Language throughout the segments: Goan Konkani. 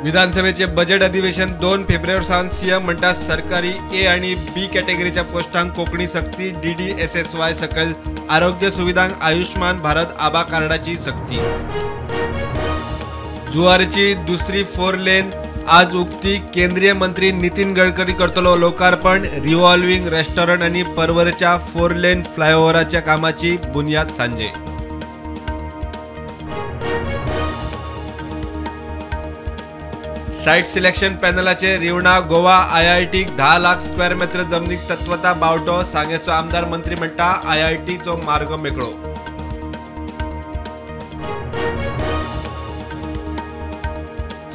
विधानसभेचे बजेट अधिवेशन 2 फेब्रुवारी सावन सीएम म्हणटा सरकारी ए आणि बी कॅटेगरीच्या पोस्टांक कोंकणी सक्ती, DDSSY सकयल आरोग्य सुविधांक आयुष्मान भारत आबा कार्डाची सक्ती। जुवारीची दुसरी 4 लेन आज उक्ती, केंद्रीय मंत्री नितीन गडकरी करतलो लोकार्पण। रिव्हॉल्विंग रेस्टॉरंट आणि परवरच्या 4 लेन फ्लायओव्हराच्या कामाची बुनियाद सांजे। साईट सिलेक्शन पॅनलाचे रिवणा गोवा आयआयटीक 10 लाख स्क्वेअर मीटर जमनीक तत्वता बावटो, सांगेचो आमदार मंत्री म्हणटा आयआयटीचो मार्ग मेकळो।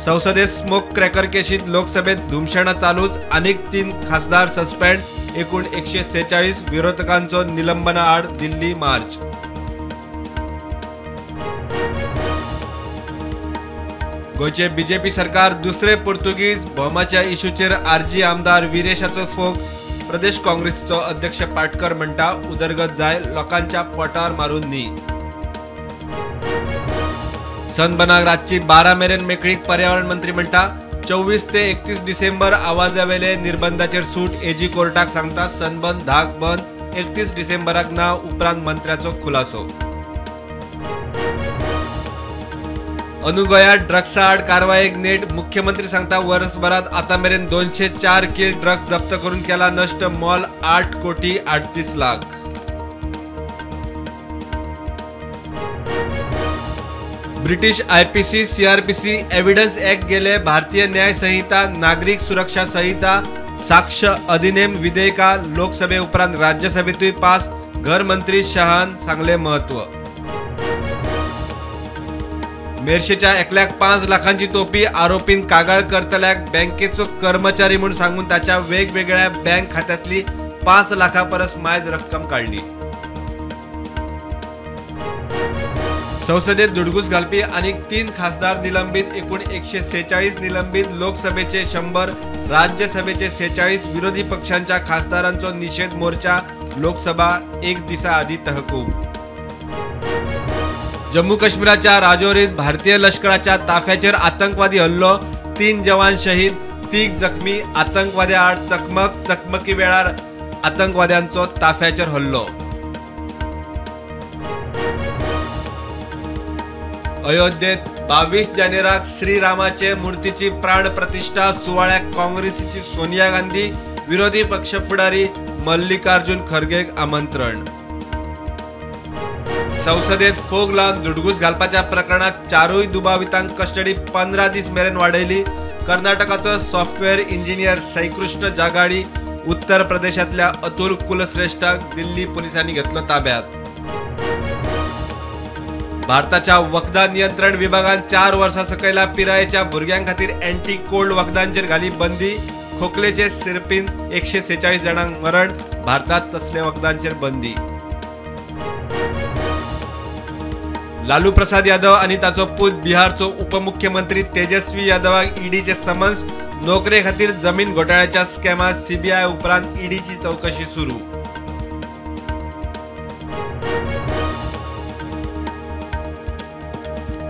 संसदेत स्मोक क्रॅकर केशीत लोकसभेत धुमशेणां चालूच, आनीक 3 खासदार सस्पेंड, एकूण 146 विरोधकांचो निलंबना आड दिल्ली मार्च। गोंयचे बीजेपी सरकार दुसरे पुर्तुगीज भोमाच्या इशूचेर आरजी आमदार विरेशाचो फोग, प्रदेश काँग्रेसीचो अध्यक्ष पाटकर म्हणटा उदरगत जाय, लोकांच्या पोटार मारून न्ही। सनबनाक रातची 12 मेरेन मेकळीक, पर्यावरण मंत्री म्हणटा 24 ते 31 डिसेंबर आवाजावेले निर्बंधाचेर सूट, एजी कोर्टाक सांगता सनबन धाक बंद 31 डिसेंबराक ना, उपरांत मंत्र्याचो खुलासो। अंदू गोंयांत ड्रग्सा आड कारवायेक नेट, मुख्यमंत्री सांगता वर्सभरात आतां मेरेन 204 कील ड्रग्स जप्त करून केला नश्ट, मोल 8 कोटी 38 lakh. British IPC, CrPC, evidence act गेले, भारतीय न्याय संहिता, नागरीक सुरक्षा संहिता, साक्ष अधिनेम विधेयका लोकसभे उपरांत राज्यसभेतूय पास, घर मंत्री शहान सांगले महत्व। मेरशेच्या एकल्याक 5 लाखांची तोपी, आरोपीन कागाळ करतल्याक बँकेचो कर्मचारी म्हूण सांगून ताच्या वेगवेगळ्या बँक खात्यांतली 5 लाखां परस मायज रक्कम काडली। संसदेत धुडगूस घालपी आनीक 3 खासदार निलंबीत, एकूण 146 निलंबीत, लोकसभेचे 100, राज्यसभेचे 46, विरोधी पक्षांच्या खासदारांचो निषेध मोर्चा, लोकसभा एक दिसा आधी तहकूब। जम्मू काश्मीराच्या राजौरीत भारतीय लष्कराच्या ताफ्याचेर आतंकवादी हल्लो, 3 जवान शहीद, 3 जखमी, आतंकवाद्या आड चकमक, चकमकी वेळार आतंकवाद्यांचो ताफ्याचेर हल्लो। अयोध्येत 22 जानेवारीक श्रीरामाचे मूर्तीची प्राण प्रतिष्ठा सुवाळ्याक काँग्रेसीची सोनिया गांधी, विरोधी पक्ष फुडारी मल्लिकार्जुन खरगेक आमंत्रण। संसदेत फोग लावन धुडगूस घालपाच्या प्रकरणात 4 दुबावितांक कस्टडी 15 दीस मेरेन वाडयली। कर्नाटकाचो सॉफ्टवेअर इंजिनियर साईकृष्ण जागाडी, उत्तर प्रदेशांतल्या अतुल कुलश्रेष्ठाक दिल्ली पोलिसांनी घेतलो ताब्यात। भारताच्या वखदां नियंत्रण विभागान 4 वर्सां सकयल्या पिरायेच्या भुरग्यां खातीर अँटी कोल्ड वखदांचेर घाली बंदी, खोकलेचे सिरपीन 146 जाणांक मरण, भारतात तसले वखदांचेर बंदी। लालू प्रसाद यादव आनी ताचो पूत बिहारचो उपमुख्यमंत्री तेजस्वी यादवाक ईडीचे समन्स, नोकरे खातीर जमीन घोटाळ्याच्या स्कॅमात सीबीआय उपरांत ईडीची चौकशी सुरू।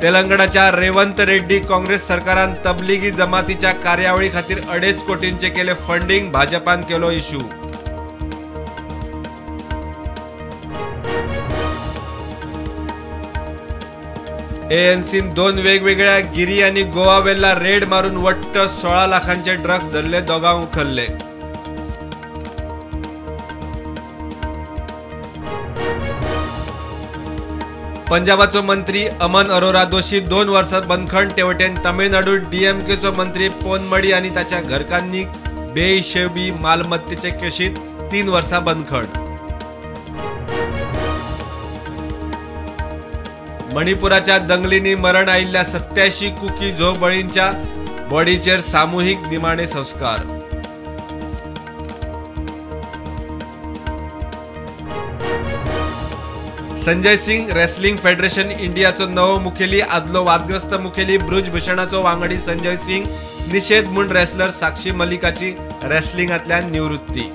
तेलंगणाच्या रेवंत रेड्डी काँग्रेस सरकारान तबलिगी जमातीच्या कार्यावळी खातीर 2.5 कोटींचे केले फंडिंग, भाजपान केलो इश्यू। एएनसीन 2 वेगवेगळ्या गिरी आणि गोवा वेल्ला रेड मारून वट्ट 16 लाखांचे ड्रग्स धरले, दोगांक उखल्ले। पंजाबाचो मंत्री अमन अरोरा दोशी 2 वर्सां बंदखण, तेवटेन तमिळनाडू डीएमकेचो मंत्री पोनमडी आनी ताच्या घरकान्नीक बेहिशेबी मालमत्तेचे केशीत 3 वर्सां बंदखण। मणिपुराच्या दंगलींनी मरण आयिल्ल्या 87 कुकी झो बळींच्या बॉडीचेर सामुहीक निमाणे संस्कार। संजय सिंग रेसलिंग फेडरेशन इंडियाचो नवो मुखेली, आदलो वादग्रस्त मुखेली ब्रुजभूषणाचो वांगडी संजय सिंग निषेध म्हूण रेसलर साक्षी मलिकाची रेसलिंगांतल्यान निवृत्ती।